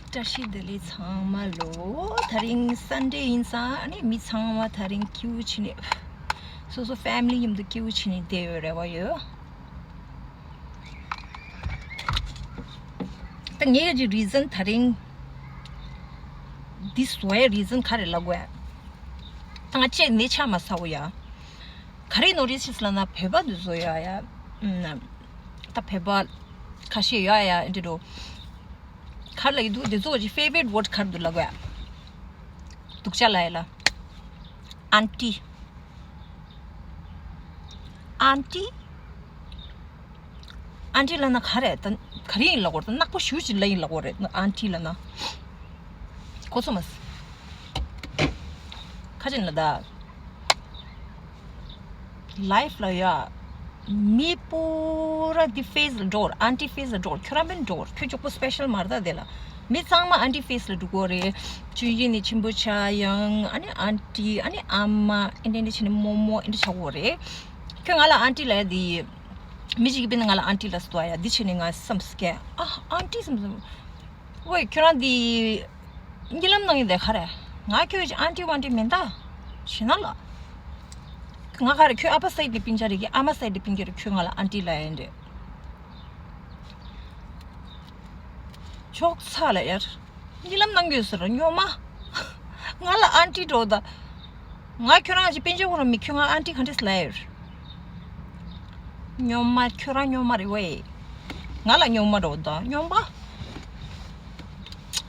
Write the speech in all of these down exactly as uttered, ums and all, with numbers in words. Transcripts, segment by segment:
བཀྲ་ཤིས་བདེ་ལེགས་ཚང་མ་ལོ། དེ་རིང་སན་ཌེ་ཡིན་ཙང་ཨ་ནི་མི་ཚང་མ་དེ་རིང་སྐྱིད་པོ་བྱས་ནས་སོ་སོ་ཕེ་མི་ལི་མཉམ་དུ་སྐྱིད་པོ་བྱས་ནས་བསྡད་ཡོད་རེ་བ་ཡོད། ད་ངའི་གི་རི་ཛན་དེ་རིང་འདི་བཟོ་ཡའི་རི་ཛན་ག་རེ་ལབ་དགོས་ཡ། ད་ང་ཅེ་ནི་ཆ་མ་ཚ་བོ་ཡ། ག་རེ་ནོ་རི་ཤིས་ལབ་ན་བོད་པ་འདི་བཟོ་ཡ་ཡ། ད་བོད་པ་ཁ་ཤས་ཡོད་ཡ་འདི་འགྲོ། ག་ལ་ཡི་འདུག་དེ་ཚོ་གི་ཕེ་ཝ་རི་ཊི་ཝར་ཌི་ག་རེ་འདུག་ལབ་དགོས་ཡ། སྡུག་ཅག་ལབ་ཡ་ལ། ཨན་ཊི། ཨན་ཊི། ཨན་ཊི་ལབ་ན་ག་རེ་ད་ག་རེ་ཡིན་ལབ་དགོས་རེད། ད་ནག་པོ་ཞེ་པོ་ཅིག་ལབ་ཡིན་ལབ་དགོས་རེད། ཨན་ཊི་ལབ་ན། གོ་ཚོད་མ་སོང་། ཁ་ཅིག་ལ་ད། ལའིཕ་ལ་ཡ། མི་པུ་ར་འདི་ཕེ་སི་ལ་འགྲོ། ཨན་ཊི་ཕེ་སི་ལ་འགྲོ། ཁྱོད་རང་མིན་འགྲོ། ཁྱོད་ཅོག་པོ་སི་པེ་ཤལ་མ་རེད་ད་དེ་ལ། མི་ཚང་མ་ཨན་ཊི་ཕེ་སི་ལ་འགྲོ་གི་རེད། ཆུང་ཆུང་ནས་ཆེན་པོ་ཆགས་ཡང་ཨ་ནི་ཨན་ཊི་ཨ་ནི་ཨ་མ་ཨེ་འདྲ་འདྲ་བྱས་ནས་རྨོ་མོ་ཨེ་འདྲ་ཆགས་ཀྱི་རེད། ཁྱོད་ང་ལ་ཨན་ཊི་ལབ་ཡ་དེ། མི་ཞིག་གིས་དཔེར་ན་ང་ལ་ཨན་ཊི་ལབ་སོང་ཡ། འདི་བྱས་ནས་ང་བསམ་སྐྱེ། ཨ་ཨན་ཊི་བསམ་བསམ། ཝེ་ཁྱོད་རང་འདི་གཉིད་ལམ་ནང་ཡིན་དེ་ག་རེ། ང་ཁྱོད་ཀྱི་ཨན་ཊི་ཝན་ཊི་མིན་ད། ཞེ་ན་ལ། ང་ག་རེ་ཁྱོད་ཨ་ཕ་སའིཌ་ནས་སྤུན་ཀྱག་རེད་ཀྱི། ཨ་མ་སའིཌ་ནས་སྤུན་ཀྱག་རེད། ཁྱོད་ང་ལ་ཨན་ཊི་ལབ་ཡ་ཡིན་རེད། ཆོག་ཚ་ལ་ཡར། གཉིད་ལམ་ནང་ཡོད་ཟེར་ར་སྨྱོན་མ། ང་ལ་ཨན་ཊི་འགྲོ་ད། ང་ཁྱོད་རང་ཅི་སྤུན་ཀྱག་ཁོ་རང་མི། ཁྱོད་ང་ཨན་ཊི་ག་འདྲས་ལབ་ཡོད། སྨྱོན་མ། ཁྱོད་རང་སྨྱོན་མ་རེད་ཝེ། ང་ལ་སྨྱོན་མ་འགྲོ་ད་སྨྱོན་པ།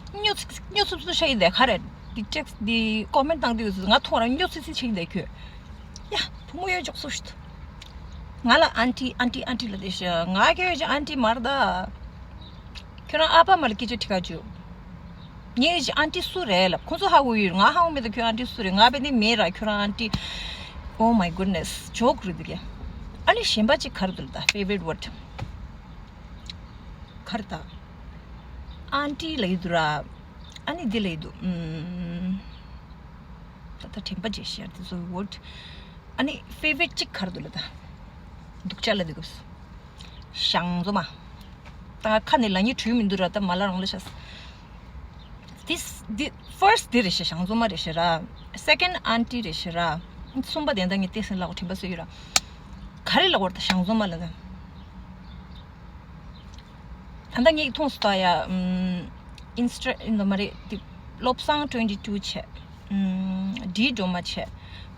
སྨྱོ་ཚིག་སྨྱོ་ཚུབ་ཚུབ་བྱས་ཡིན་དེ་ག་རེ། འདི་ཊེག་སི་འདི་ཀོ་མེན་ཊི་བཏང་དུས་ང་མཐོང་ར་སྨྱོ་ཚིག་ཚིག་བྱས་ཡིན་དེ་ཁྱོད། ཡ་བུ་མོ་ཡོད་འཇོག་སོ་ཤི་ད། ང་ལ་ཨན་ཊི་ཨན་ཊི་ཨན་ཊི་ལབ་དེ་ཤི། ང་ཁྱོད་ཀྱི་ཨན་ཊི་མ་རེད་ད། ཁྱོད་རང་ཨ་ཕ་མ་ལ་སྐད་ཆ་དྲི་ག་བཅུག་ངའི་ཨན་ཊི་སུ་རེད་ལབ། ཁོང་ཚོ་ཧ་གོ་ཡོད། ང་ཧ་གོ་མེད་ད་ཁྱོད་ཨན་ཊི་སུ་རེད། ང་དཔེ་ནི་མེད་ར་ཁྱོད་རང་ཨན་ཊི། Oh my goodness, ཇོག་རེད་འདི་ག་ཨ་ནི་གཞན་པ་ཅིག་ག་རེ་འདུག་ལ་ད་ཕེ་ཝ་རི་ཊི་ཝར་ཌི། ག་རེ་ད། ཨན་ཊི་ལབ་ཡི་འདུག་ར། ཨ་ནི་འདི་ལབ་ཡི་འདུག་ཨུམ། ད་ལྟ་དྲན་པ་བརྗེད་ཤག་དེ་ཚོ་ཝར་ཌི། ཨ་ནི་ཕེ་ཝ་རི་ཊི་གཅིག་ག་རེ་འདུག་ལ་ད། སྡུག་ཅག་ལབ་དུས་སྐབས་སུ། ཞང་བཙོ་མ། ད་ང་ཁ་ནས་ལབ་སྙིང་བྲོ་མི་འདུག་ར། ད་མ་ལབ་རང་ལབ་ཤག This, the first འདི་རེད་ཤག་ཞང་བཙོ་མ་རེད་ཤག་ར། སེ་ཀེན་ཌི་ཨན་ཊི་རེད་ཤག་ར། གསུམ་པ་དེ་ད་ངས་ཏོག་ཙམ་ལབ་དགོས་དྲན་པ་གསོས་ཡོད་ར། ག་རེ་ལབ་དགོས་རེད་ད་ཞང་བཙོ་མ་ལབ་ན། ད་ལྟ་ངས་མཐོང་སོང་ད་ཡ། ཨམ། ཨིན་སི་ཊ་ཨིན་ད་མ་རེད་དེ། བློ་བཟང་ཊུ་ཝེན་ཊི་ཊུ་བྱས། ཨམ། ཌི་སྒྲོལ་མ་བྱས།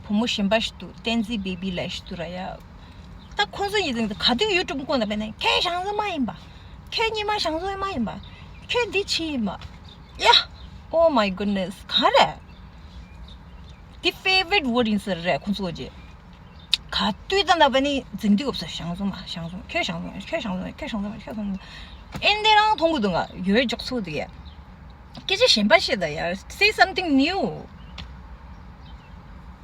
བུ་མོ་གཞན་པ་ཞིག་འདུག་བསྟན་འཛིན་བེ་བི་ལབ་ཞིག་འདུག་ར་ཡ། ད་ཁོང་ཚོ་གཉིས་ཀྱིས་ག་དུས་ཡུ་ཊུབ་བསྐུར་ན་དཔེར་ན་ཁྱེད་ཞང་བཙོ་མ་ཡིན་པ། ཁྱེད་སྔོན་མ་ཞང་བཙོ་མ་ཡིན་པ། ཁྱེད་འདི་བྱས་ཡིན་པ། ཡ། Oh my goodness ག་རེ། འདི་ཕེ་ཝ་རི་ཊི་ཝར་ཌི་ཡིན་ཟེར་རེད་ཁོང་ཚོ་གི། ག་དུས་ད་ལྟ་བ་ནི་འཛིང་དུས་སྐབས་སུ་ཞང་བཙོ་མ་ཞང་བཙོ་མ་ཁྱོད་ཞང་བཙོ་མ་ཁྱོད་ཞང་བཙོ་མ་ཁྱོད་ཞང་བཙོ་མ་ཁྱོད་ཞང་བཙོ་མ། ཨེ་འདི་རང་མཐོང་གི་འདུག་ང་ཡོད་འཇོག་ཚུགས་འདུག་ཡ། སྐད་ཆ་གཞན་པ་བཤད་ད་ཡ། Say something new.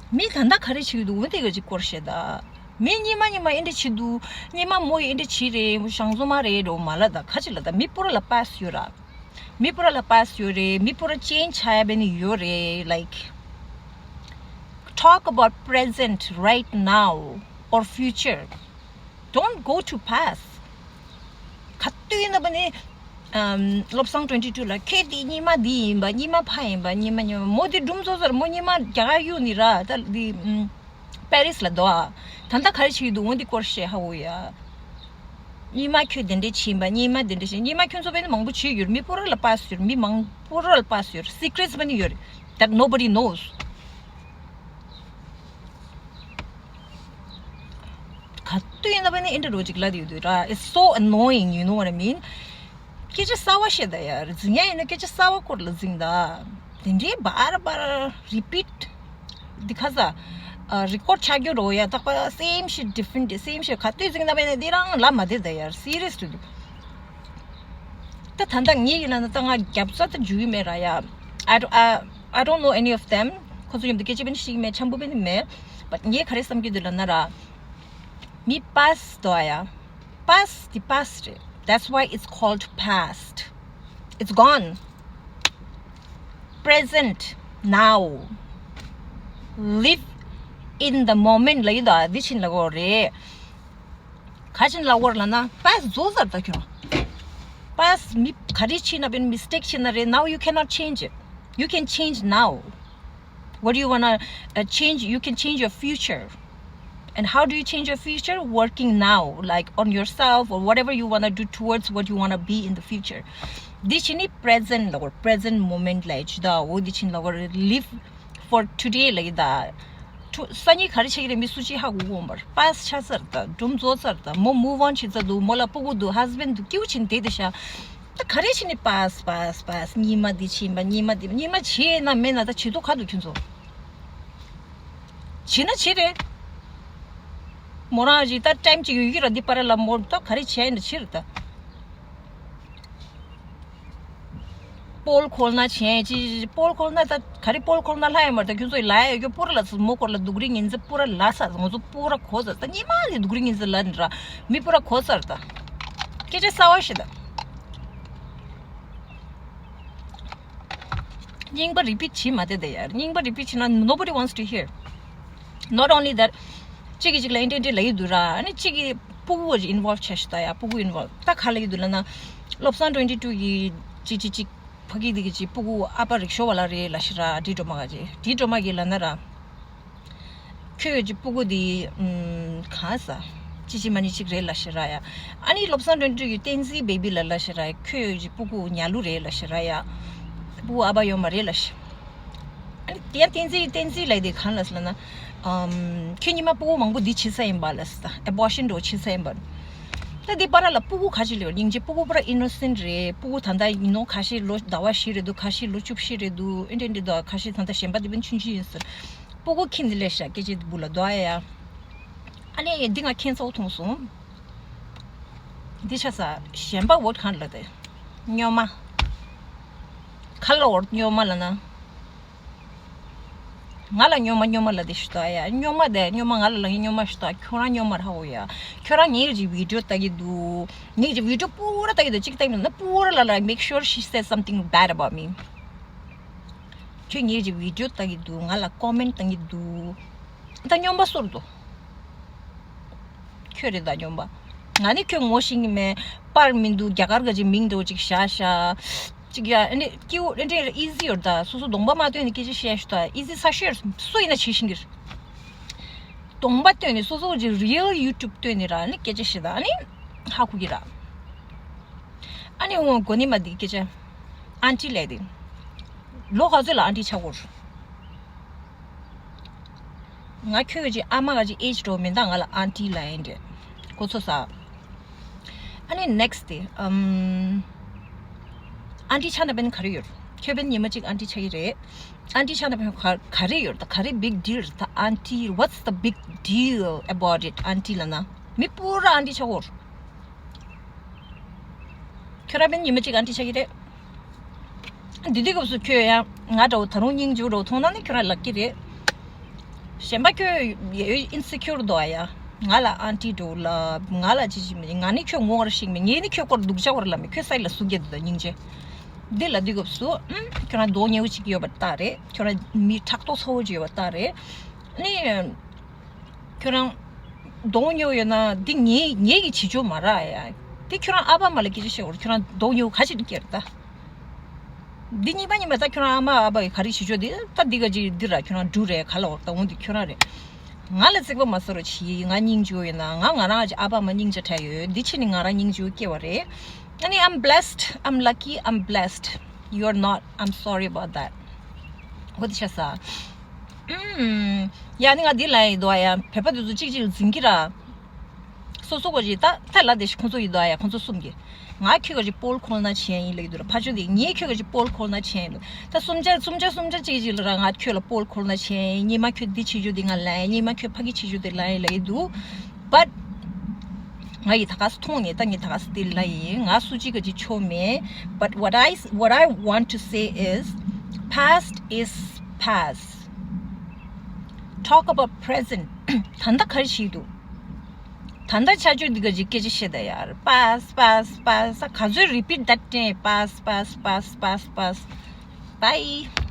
མི་ད་ལྟ་ག་རེ་བྱེད་ཀྱི་འདུག་འོན་ཏེ་ག་ཅིག་སྐོར་བཤད་ད། མི་སྔོན་མ་སྔོན་མ་ཨེ་འདྲ་བྱེད་འདུག་སྔོན་མ་མོ་ཡི་ཨེ་འདྲ་བྱེད་རེད་ཞང་བཙོ་མ་རེད་འགྲོ་མ་ལབ་ད་ག་ཅིག་ལབ་ད་མི་པོ་ར་ལ་པཱ་སི་ཡོད་ར། མི་པོ་ར་ལ་པཱ་སི་ཡོད་རེད། མི་པོ་ར་ཅེན་ཇི་ཆགས་ཡ་བས་ནི་ཡོད་རེད། Like, talk about present right now or future. Don't go to past. ག་དུས་ཡིན་ན་བ་ནི། ཨམ། བློ་བཟང་ཊུ་ཝེན་ཊི་ཊུ་ལ་ཁྱེད་འདི་སྔོན་མ་འདི་ཡིན་པ། སྔོན་མ་ཕ་ཡིན་པ། སྔོན་མ་སྔོན་མ་མོ་འདི་སྒྲུང་བཟོ་ཟེར་མོ་སྔོན་མ་རྒྱ་གར་གཡུག་ནི་ར་ད་འདི། ཨམ། པེ་རིས་ལ་འདུག་ཨ། ད་ལྟ་ག་རེ་བྱེད་ཀྱི་འདུག་འོ་འདི་སྐོར་བཤད་ཧ་གོ་ཡ། སྔོན་མ་ཁྱོད་དེ་འདྲས་བྱས་ཡིན་པ། སྔོན་མ་དེ་འདྲས་བྱས། སྔོན་མ་ཁྱོད་ཚོ་བས་ནི་མང་པོ་བྱས་ཡོད་རེད། མི་པོ་ར་ལ་པཱ་སི་ཡོད་རེད། མི་མང་པོ་ར་ལ་པཱ་སི་ཡོད་རེད། སི་ཀི་རེ་ཊི་བས་ནི་ཡོད་རེད། That nobody knows. ག་དུས་ཡིན་ན་བས་ནི་ཨེ་འདྲ་རོ་ཅིག་ལབ་ཡོད་དུས་ར། It's so annoying, you know what I mean? སྐད་ཆ་གསར་བ་བཤད་ད་ཡ། འཛིང་ཡ་ཡིན་ན་སྐད་ཆ་གསར་བ་སྐོར་ལ་འཛིང་ད། དེ་འདྲའི་བར་བར་རི་པིཊ། འདི་ཁ་ས། ཨ། རི་ཀོཌ་ཆགས་རྒྱུ་རོ་ཡ། རྟག་པར་same shit, different day, same shit ག་དུས་འཛིང་ད་བས་ནི་འདི་རང་ལབ་མ་བདེ་ད་ཡ། སི་རི་ཡས་རེད་འདུག་ད་ད་ལྟ་ངའི་ཡིན་ན་ད་ང་རྒྱབ་ས་ད་འཇུ་གི་མེད་ར་ཡ། I don't, I, I don't know any of them. ཁོ་ཚོ་མཉམ་དུ་སྐད་ཆ་བས་ནི་ཤེས་ཀྱི་མེད། འཆམ་པོ་བས་ནི་མེད། But ངས་ག་རེ་བསམ་གྱི་འདུག་ལབ་ན་ར། མི་པཱ་སི་འདུག་ཡ། པཱ་སི་འདི་པཱ་སི་རེད། That's why it's called past. It's gone. Present now. Live in the moment ལབ་ཡོད་ད། འདི་བྱས་ནས་ལབ་དགོས་རེད། ག་བྱས་ནས་ལབ་དགོས་རེད་ལབ་ན། པཱ་སི་རྫོགས་ཚར་ད་ཁྱོད། past མི་ག་རེ་བྱས་ན་བས་mistake བྱས་ན་རེད། Now you cannot change it. You can change now. What do you wanna uh, change? You can change your future. And how do you change your future? Working now, like, on yourself or whatever you wanna do towards what you wanna be in the future. འདི་ཕྱི་ནི་present ལ་གོ། Present moment ལ་ཇི་ད་འོ་འདི་ཕྱི་ལ་གོ། Live for today ལ་ཡི་ད། སང་ཉིན་ག་རེ་བྱེད་ཀྱི་རེད། མི་སུ་གཅིག་ཧ་གོ་གོ་མ་རེད། Past ཆགས་ཚར་ད། སྒྲུང་རྫོགས་ཚར་ད། མོ་move on བྱེད་ཚར་འདུག་མོ་ལ་སྤུ་གུ་འདུག husband འདུག་སྐྱིད་པོ་བྱས་ནས་བསྡད་དེ་ཤག་ད་ག་རེ་བྱས་ནས་past past past ཉི་མ་འདི་ཕྱིན་པ། ཉི་མ་འདི། ཉི་མ་བྱས་ན་མེད་ན་ད་བྱེད་དོ་ག་འདུག་ཁྱོད་ཚོ། བྱེད་ན་བྱེད་རེད། མོ་རང་གིས་ད་time གཅིག་ཡོད་ཀྱི་ར། འདི་པར་ལ་མོ་ད་ག་རེ་བྱས་ཡིན་ན་བྱེད་རེད་ད། པོལ་ཁོལ་ན་བྱས་ཅི། པོལ་ཁོལ་ན་ད་ག་རེ། པོལ་ཁོལ་ན་ལྷ་ཡ་མར་ད་ཁྱོད་ཚོ་ཡི་ལ་ཡ་ཡོད་རྒྱུ་པུ་ར་ལ་ཚོ་མོ་སྐོར་ལ་སྡུག་རིགས་ངན་ཚེ་པུ་ར་ལ་ས་ང་ཚོ་པུ་ར་གོ་ས་ད་ཉི་མ་ལས་སྡུག་རིགས་ངན་ཚེ་ལ་ནི་ར་མི་པུ་ར་གོ་སར་ད། སྐད་ཆ་གསར་བ་ཞིག་ད། རྙིང་པ་repeat བྱེད་མ་བསྡད་ད་ཡ། རྙིང་པ་repeat བྱེད་ན་nobody wants to hear. Not only that, གཅིག་གིས་གཅིག་ལ་ཨེ་འདྲ་འདྲ་ལབ་ཀྱི་འདུག་ར། ཨ་ནི་གཅིག་གིས་སྤུ་གུ་involve བྱས་ཤག་ད་ཡ། སྤུ་གུ་involve ད་ག་ལབ་ཀྱི་འདུག་ལབ་ན། བློ་བཟང་twenty two གིས་གཅིག་གཅིག་གཅིག་ཕ་གི་འདི་གི་གཅིག་སྤུ་གུ་ཨ་ཕ་རིག་ཤོ་བ་ལ་རེད་ལབ་ཤག་ར། དྲི་སྒྲོལ་མ་ག་གཅིག་དྲི་སྒྲོལ་མ་གིས་ལབ་ན་ར། ཁྱོད་ཀྱི་སྤུ་གུ་འདི་ཨུམ་གང་ཟ། ཅི་ཅི་མ་ནི་ཅིག་རེད་ལབ་ཤག་ར་ཡ། ཨ་ནི་བློ་བཟང་དོན་གྲུབ་ཀྱིས་བསྟན་འཛིན་བེ་བི་ལ་ལབ་ཤག་ར་ཡ། ཁྱོད་ཀྱི་སྤུ་གུ་ཉ་ལུ་རེད་ལབ་ཤག་ར་ཡ། སྤུ་གུ་ཨ་ཕ་ཡོད་མ་རེད་ལབ་ཤག་ཨ་ནི་དེ་ཡང་བསྟན་འཛིན་བསྟན་འཛིན་ལབ་དེ་གང་ལབ་ཟེར་ལབ་ན། ཨམ་ཁྱོད་ཉི་མ་སྤུ་གུ་མང་པོ་འདི་བྱེད་ས་ཡིན་པ་ལབ་ཟེར། ད་abortion འགྲོ་བྱེད་ས་ཡིན་པ། ད་འདི་པར་ལ་སྤུ་གུ་ཁ་ཤས་ལོས་སྙིང་རྗེ། སྤུ་གུ་པུ་ར་innocent རེད། སྤུ་གུ་ད་ལྟ་ཡིན་ནོ་ཁ་ཤས་ལོ་ཟླ་བ་བཞི་རེད་འདུག་ཁ་ཤས་ལོ་བཅུ་བཞི་རེད་འདུག་ཨེ་འདྲ་འདྲ་འདུག་ཁ་ཤས་ད་ལྟ་གཞན་པ་འདི་བན་ཆུང་ཆུང་ཡིན་ཟེར། སྤུ་གུ་ཁྱིམ་འདི་ལས་ཤག་སྐད་ཆ་འདི་སྤུ་ལ་འདུག་ཨ་ཡ། ཨ་ནི་འདི་ང་ཁྱེད་ཚོ་མཐོང་སོང་། འདི་ཆ་ས་གཞན་པ་འོ་གང་ལ་དེ། སྨྱོན་མ། ག་ལ་འོར་སྨྱོན་མ་ལབ་ན། ང་ལ་སྨྱོན་མ་སྨྱོན་མ་ལབ་དེ་ཞུ་ད་ཡ། སྨྱོན་མ་དེ་སྨྱོན་མ་ང་ལ་ལབ་ངས་སྨྱོན་མ་ཞུ་ད། ཁྱོད་རང་སྨྱོན་མ་ར་འོ་ཡ། ཁྱོད་རང་ངའི་གི་video ལྟ་གི་འདུག་ངའི་གི་video སྤུ་ར་ལྟ་གི་འདུག་གཅིག་ལྟ་གི་འདུག་ན་སྤུ་ར་ལ་ལ་make sure she says something bad about me. ཁྱོད་ངའི་གི་video ལྟ་གི་འདུག་ང་ལ་comment བཏང་གི་འདུག་ད་སྨྱོན་པ་སོར་དོ། ཁྱོད་རེད་ད་སྨྱོན་པ། ང་ནི་ཁྱོད་ངོ་ཤེས་ཀྱི་མེད། པར་མི་འདུག་རྒྱ་གར་ག་ཅིག་མིང་འདྲ་བོ་ཅིག་བཞག་ཤག་ཅིག་ཡ་ཨ་ནི་སྐྱིད་པོ་ཨེ་འདྲ་easy ཡོད་ད། སོ་སོ་གདོང་པ་མ་སྟོན་ནས་སྐད་ཆ་བཤད་ཤུ་ད། easy ས་ཤོད་སུ་ཡིན་ན་བྱེད་ཤིང་གིར། གདོང་པ་སྟོན་ནས་སོ་སོ་གི་real YouTube སྟོན་ནས་ར་ཨ་ནི་སྐད་ཆ་བཤད་ད་ཨ་ནི་ཧ་གོ་གི་ར། ཨ་ནི་འོ་གོ་ནི་མ་འདི་སྐད་ཆ། ཨན་ཊི་ལས་དེ། ལོ་ག་ཚོད་ལ་ཨན་ཊི་ཆགས་ཀྱི་ཡོད། ང་ཁྱོད་ཀྱི་ཨ་མ་ག་ཅིག་age འགྲོ་མིན་ད་ང་ལ་ཨན་ཊི་ལབ་ཡིན་འདྲ། གོ་ཚོད་ས། ཨ་ནི་next དེ་ཨམ། ཨན་ཊི་ཆགས་ན་བན་ག་རེ་ཡོད། ཁྱོད་བན་ཉི་མ་གཅིག་ཨན་ཊི་ཆགས་ཀྱི་རེད། ཨན་ཊི་ཆགས་ན་བན་ག་ག་རེ་ཡོད་ད། ག་རེ་big deal ད་ཨན་ཊི། What's the big deal about it ཨན་ཊི་ལབ་ན། མི་པུ་ར་ཨན་ཊི་ཆགས་ཀྱི་ཡོད། ཁྱོད་རང་བན་ཉི་མ་གཅིག་ཨན་ཊི་ཆགས་ཀྱི་རེད། འདི་དུས་སྐབས་སུ་ཁྱོད་ཡང་ང་འདྲ་བོ་ད་རུང་སྙིང་རྗེ་པོ་འདྲ་བོ་མཐོང་ན་ནི་ཁྱོད་རང་ལབ་ཀྱི་རེད། གཞན་པ་ཁྱོད་ཡ་insecure འདུག་ཨ་ཡ། ང་ལ་ཨན་ཊི་འདྲ་བོ་ལབ། ང་ལ་ཅི་ཅི་མི་ང་ནི་ཁྱོད་ངོ་མར་ཤེས་མེད། ངས་ནི་ཁྱོད་སྐོར་སྡུག་ཅག་པར་ལབ་མེད། ཁྱོད་སའི་ལ་ཟུག་རྒྱག་འདུག་ད་སྙིང་རྗེ། འདི་ལབ་དུས་སྐབས་སུ་ཨུམ་ཁྱོད་རང་མདོག་ཉེས་པོ་ཅིག་ཡོད་པ་རྟགས་རེད། ཁྱོད་རང་མི་ཕྲག་དོག་ཚ་བོ་ཅིག་ཡོད་པ་རྟགས་རེད། ནི། ཁྱོད་རང་། གདོང་ཉོ་ཡོད་ན་འདི་ངའི་ངའི་གི་བྱེད་ཕྱོགས་མ་རེད་ཡ། འདི་ཁྱོད་རང་ཨ་ཕ་མ་ལ་སྐད་ཆ་བཤད་འོར་ཁྱོད་རང་གདོང་ཉོ་ག་ཅིག་སྐྱེར་ད། འདི་གཉིས་པ་གཉིས་པ་ད་ཁྱོད་རང་ཨ་མ་ཨ་ཕ་གི་ག་རེ་བྱེད་ཕྱོགས་འདི་ད་འདི་ག་ཅིག་འདི་ར་ཁྱོད་རང་འབྲུ་རེད་ག་ལ་འོར་ད་འོང་འདི་ཁྱོད་རང་རེད། ང་ལ་རྩིག་པ་མ་ཟ་རོགས་གྱིས། ང་སྙིང་རྗེ་བོ་ཡོད་ན་ང་ང་རང་གི་ཨ་ཕ་མ་སྙིང་རྗེ་དྲག་ཡོད། འདི་ཕྱི་ནས་ང་རང་སྙིང་རྗེ་བོ་སྐྱེ་བ་རེད། ཨ་ནི་I'm blessed, I'm lucky, I'm blessed. You're not, I'm sorry about that. ཧོ་དེ་ཆ་ས། ཨུམ། ཡ་ནི་ང་འདི་ལ་ཡི་དོ་ཡ། བོད་པ་དེ་ཚོ་གཅིག་གཅིག་ལ་འཛིང་གི་ར། སོ་སོ་གོ་ཅི་ད་ད་ལ་དེ་ཤི་ཁོང་ཚོ་ཡི་དོ་ཡ། ཁོང་ཚོ་གསུམ་གི། ང་ཁྱོད་གོ་ཅི་པོལ་ཁོལ་ན་ཆེན་ཡིན་ལེགས་དུ་ར། ཕ་ཆོས་དེ་ངས་ཁྱོད་གོ་ཅི་པོལ་ཁོལ་ན་ཆེན་ཡིན་ལུ། ད་གསུམ་ཆ་གསུམ་ཆ་གསུམ་ཆ་གཅིག་གཅིག་ལ་ར་ང་ཁྱོད་ལ་པོལ་ཁོལ་ན་ཆེན་ཡིན། ཉི་མ་ཁྱོད་འདི་བྱེད་རྒྱུ་དེ་ང་ལ་ཡིན། ཉི་མ་ཁྱོད་ཕ་གི་བྱེད་རྒྱུ་དེ་ལ་ཡིན་ལེགས་དུ། But ང་ཡི་ད་ག་སེ་མཐོང་ནས་ད་ངས་ད་ག་སེ་དེ་ལ་ཡིན། ང་སུ་གཅིག་ག་ཅིག་ཆོ་མེད། But what I, what I want to say is, past is past. Talk about present. ད་ལྟ་ག་རེ་བྱེད་འདུག་ད་ལྟ་ཆ་ཆོས་འདི་ག་ཅིག་སྐད་ཆ་བཤད་ད་ཡ། Past, past, past. ག་ཚོད་repeat that day. Past, past, past, past, past. Bye.